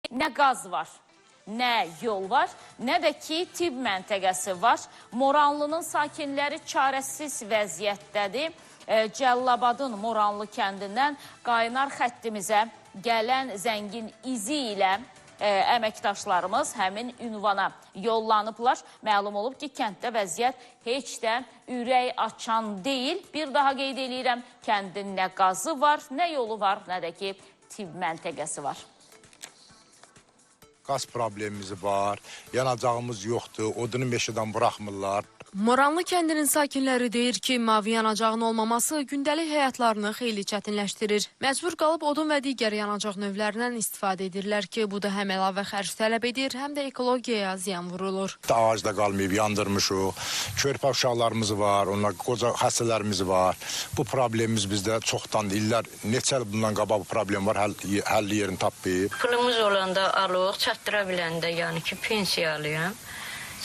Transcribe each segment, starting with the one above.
Nə qaz var, nə yol var, nə də ki tibb məntəqəsi var. Moranlının sakinləri çarəsiz vəziyyətdədir. Cəllabadın Moranlı kəndindən qaynar xəttimizə gələn zəngin izi ilə əməkdaşlarımız həmin ünvana yollanıblar. Məlum olub ki, kənddə vəziyyət heç də ürək açan deyil. Bir daha qeyd eləyirəm, kəndin nə qazı var, nə yolu var, nə də ki tibb məntəqəsi var. Qaz problemimiz var, yanacağımız yoxdur, odunu meşədən buraxmırlar. Moranlı kəndinin sakinləri deyir ki, mavi yanacağın olmaması gündəlik həyatlarını xeyli çətinləşdirir. Məcbur qalıb odun və digər yanacaq növlərindən istifadə edirlər ki, bu da həm əlavə xərc tələb edir, həm də ekologiyaya ziyan vurulur. Ağac da qalmayıb, yandırmışıq. Körpə uşaqlarımız var, onlar qoca xəstələrimiz var. Bu problemimiz bizdə çoxdan illər, neçə il bundan qabaq bu problem var, həlli yerini tapmayıb. Pulumuz olanda alıq, çatdıra biləndə, yəni ki, pensiyalıyam.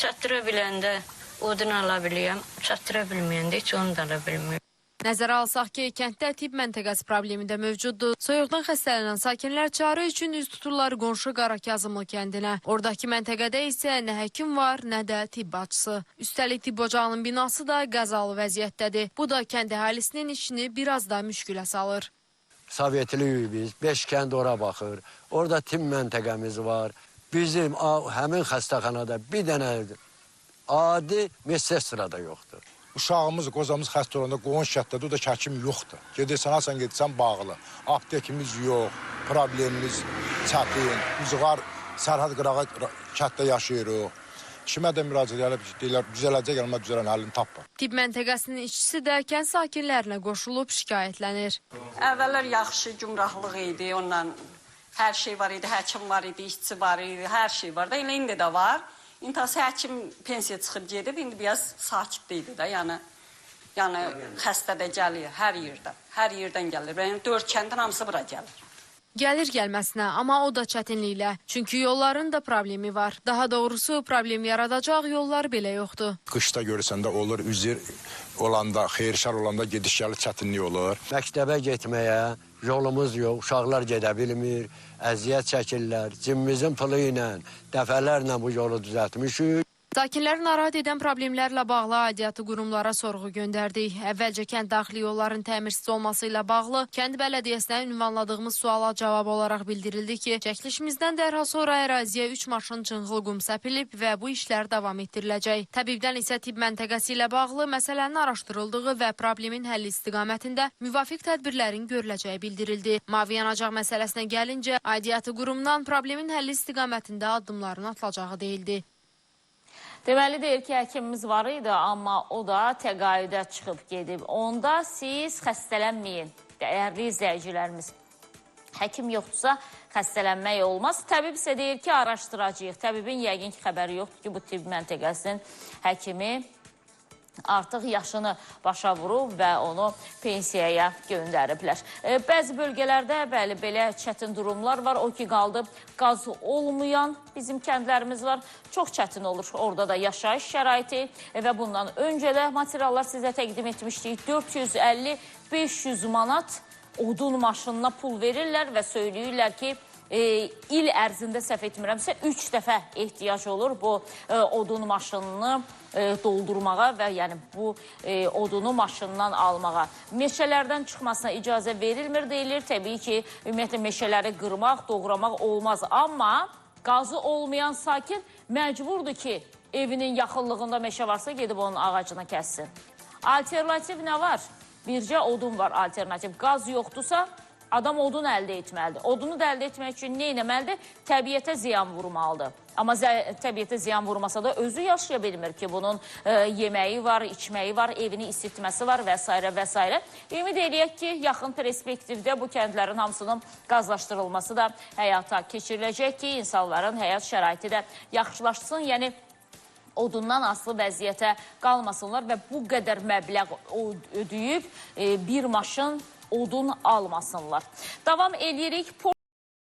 Çatdıra biləndə odun ala bilirəm, çatdıra bilməyəndə heç onu da ala bilmirəm. Nəzərə alsaq ki, kənddə tibb məntəqəsi problemi də mövcuddur. Soyuqdan xəstələnən sakinlər çarə üçün üz tuturlar qonşu Qarakazımlı kəndinə. Oradakı məntəqədə isə nə həkim var, nə də tibb bacısı. Üstəlik tibb ocağının binası da qəzalı vəziyyətdədir. Bu da kənd əhalisinin işini biraz da müşkülə salır. Sovetliyik biz, 5 kənd ora baxır. Orada tibb məntəqəmiz var. Bizim həmin xəstəxanada bir dənə adi medsestra da yoxdur. Uşağımız, qocamız xəstə olanda qonşu kənddə o da ki, həkim yoxdur. Gedirsən, hasan gedirsən bağlı. Aptekimiz yox, problemimiz çətin. Ucğar sərhəd qırağı kənddə yaşayırıq. Kimə də müraciət edib deyirlər, düzələcək, amma düzələn həllini tapmır. Tibb məntəqəsinin işçisi də kənd sakinlərinə qoşulub şikayətlənir. Əvvəllər yaxşı gümrahlıq idi, ondan hər şey var idi, həkim var idi, işçi var idi, hər şey var da. Elə indi də var. İndi həkim pensiya çıxıb gedib, indi biraz sakit idi də, yəni xəstə də gəlir hər yerdən, hər yerdən gəlir. Yəni 4 kəndin hamısı bura gəlir. Gəlir gəlməsinə, amma o da çətinliklə. Çünki yolların da problemi var. Daha doğrusu problem yaradacaq yollar belə yoxdur. Qışda görürsən də olur, üzr olanda, xeyir-şər olanda gediş-gəliş çətinlik olur. Məktəbə getməyə yolumuz yox, uşaqlar gedə bilmir, əziyyət çəkirlər. Cibimizin pulu ilə dəfələrlə bu yolu düzəltmişik. Sakinləri narahat edən problemlərlə bağlı aidiyyatı qurumlara sorğu göndərdik. Əvvəlcə kənd daxili yolların təmirsiz olması ilə bağlı kənd bələdiyyəsinə ünvanladığımız suala cavab olaraq bildirildi ki, çəkilişimizdən dərhal sonra əraziyə 3 maşın çınğıl qum səpilib və bu işlər davam etdiriləcək. Təbibdən isə tibb məntəqəsi ilə bağlı məsələnin araşdırıldığı və problemin həlli istiqamətində müvafiq tədbirlərin görüləcəyi bildirildi. Mavi yanacaq məsələsinə gəlincə, aidiyyatı qurumdan problemin həlli istiqamətində addımların atılacağı deyildi. Deməli deyir ki, həkimimiz var idi, amma o da təqaüdə çıxıb gedib. Onda siz xəstələnməyin, dəyərli izləyicilərimiz. Həkim yoxdursa xəstələnmək olmaz. Təbib isə deyir ki, araşdıracağıq. Təbibin yəqin ki, xəbəri yoxdur ki, bu tibb məntəqəsinin həkimi artıq yaşını başa vurub və onu pensiyaya göndəriblər. Bəzi bölgələrdə bəli belə çətin durumlar var. O ki qaldı qaz olmayan bizim kəndlərimiz var. Çox çətin olur orada da yaşayış şəraiti və bundan öncə də materiallar sizə təqdim etmişdik. 450-500 manat odun maşınına pul verirlər və söyləyirlər ki, il ərzində səhv etmirəmsə 3 dəfə ehtiyac olur bu odun maşınını doldurmağa və yəni bu odunu maşından almağa. Meşələrdən çıxmasına icazə verilmir deyilir. Təbii ki, ümumiyyətlə meşələri qırmaq, doğramaq olmaz. Amma qazı olmayan sakin məcburdur ki, evinin yaxınlığında meşə varsa gedib onun ağacını kəssin. Alternativ nə var? Bircə odun var alternativ. Qaz yoxdursa adam odun əldə etməlidir. Odunu da əldə etmək üçün nə etməlidir? Təbiətə ziyan vurmalıdır. Amma təbiətə ziyan vurmasa da özü yaşaya bilmir ki, bunun yeməyi var, içməyi var, evini isitməsi var və s. və s. Ümid eləyək ki, yaxın perspektivdə bu kəndlərin hamısının qazlaşdırılması da həyata keçiriləcək ki, insanların həyat şəraiti də yaxşılaşsın. Yəni, odundan asılı vəziyyətə qalmasınlar və bu qədər məbləğ ödəyib bir maşın odun almasınlar. Davam edirik.